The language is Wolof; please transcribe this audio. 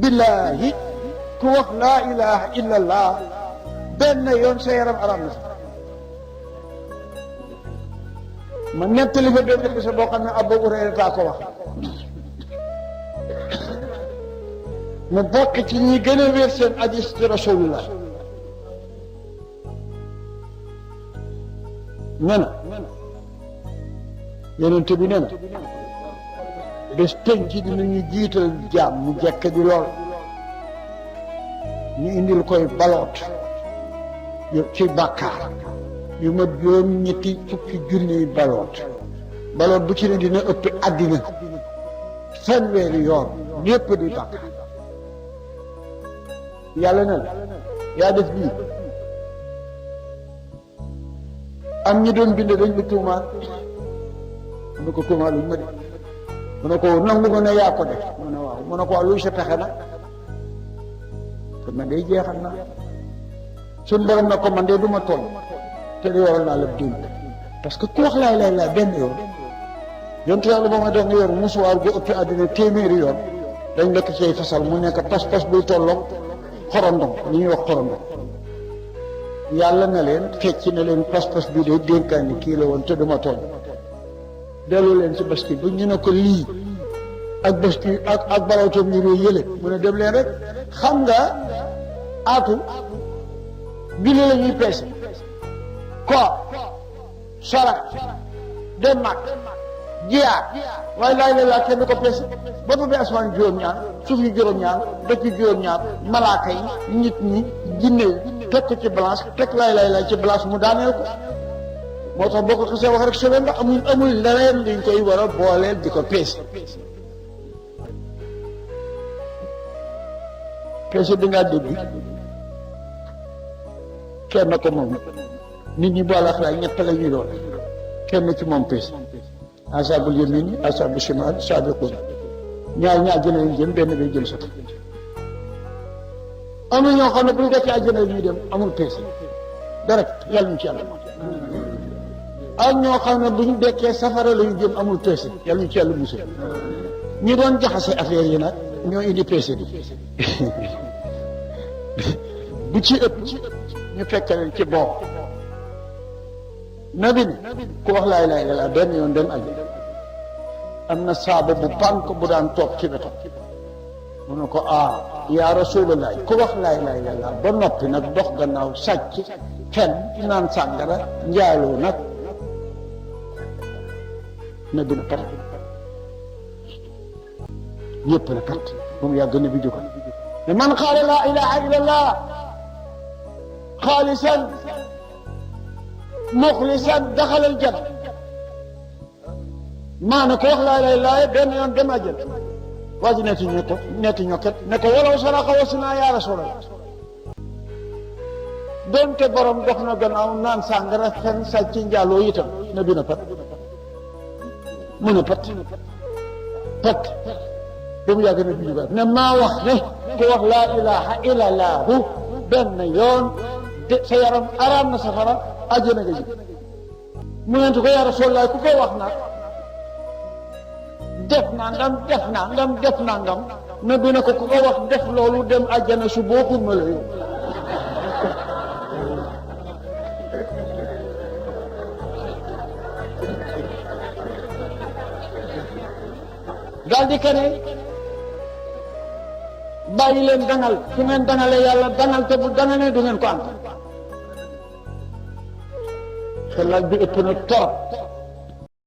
billahi ku wax laa ilaha illa allah benn yoon sa yaram araam na sax ma nettali fa benn bisa boo xam ne Abu Hurayra taa ko wax mu bokk ci ñi gën a wér seen hadis ci rasulullah nee na yonent bi nee na bés penc dinañu jiital jaam mu jekk di lool ñu indil koy baloot ci bàkkaar yu ma juróom ñetti fukki junniy baloot bu ci ne dina ëpp àddina fanweeri yoon ñépp di bàkkaar yàlla na la yaa def bii am ñi doon bind dañ la tuumaal mu ne ko tuumaal luñ ma de mu ne ko nangu nga ne yaa ko def mu ne waaw mu ne ko waaw luy sa pexe nag te man day jeexal na suñ borom na ko man de du ma tooñ te di waral naa la démb parce que ku wax laay laa benn yoon yontu yàlla ba ma def nga yor musuwaar gu ëpp àddina téeméeri yoon dañ lekk cay fasal mu nekk pas-pas buy tolloog xorondom li ñuy wax xorondom yàlla na leen fecc na leen pas-pas bi de dénkaani kii la woon te duma tooñ dellu leen ci bés bu ñu ne ko lii ak bés bi ak balawtoom yu réy yële mu ne dem leen rek xam nga aatu bi la ñuy peese ko sara dem mag jiyaar waaye laay la laa kenn ko peese ba fa bi asmaan juróom-ñaar suuf yi juróom-ñaar dëkk yi juróom-ñaar malaaka yi nit ñi jinne yi teg ko ci balance teg laay ci balance mu daaneel ko moo tax boo ko xasee wax rek solo nga amul leneen liñ koy war a booleel di ko peese bi ngaa dégg kenn ko moom nit ñi boole ak laay ñett la ñuy doon kenn ci moom peese asaabul yamin asaabu shimaal saabiquun ñaar àjjana lañ jëm benn bay jël sota am na ñoo xam ne bu ñu dekkee àjjana ñuy dem amul peese direct yàlla ñu ci yàlla ak ñoo xam ne bu ñu dekkee safara la ñu jëm amul peese yàlla ñu ci yàlla musul ñi doon jaxase affaire yi nag ñoo indi peese bi bu ci ëpp ñu fekk leen ci boobu nabi ne ku wax laa ilaaha illallaah benn yoon dem àjjana am na saaba bu pànk bu daan toog ci wetam mu ne ko yaa rasulallah ku wax laa ilaaha illallaah ba noppi nag dox gannaaw sàcc fen naan sàngara njaaloo nag nabi na pat ñëpp na pat ba mu yàgg nabi jógal ne man qaala laa ilaaha illallaah xaalisan muxlisan daxalal janna maanaam ko wax laa ilaaha illallaah benn yoon dem àjjana waa ji netti ñokket ne ko walaw saraqa wasnaa yaa rasulallah doonte borom dox na gannaaw naan sàngara fen sàcc njaaloo itam na bi na pat mu ne pat ba mu yàgg na bi jugaat ne maa wax ne ku wax laa ilaaha illallaah benn yoon sa yaram araam na safara àjjana nga ji mu nente ko yaa rasulallah ku ko wax nag def nangam na bi na ko ku ko wax def loolu dem àjjana su bokkul ma la yow daal di kene bàyyi leen dangal su ngeen dangalee yàlla dangal te bu dangalee du ngeen ko am te laaj bi ëpp na torop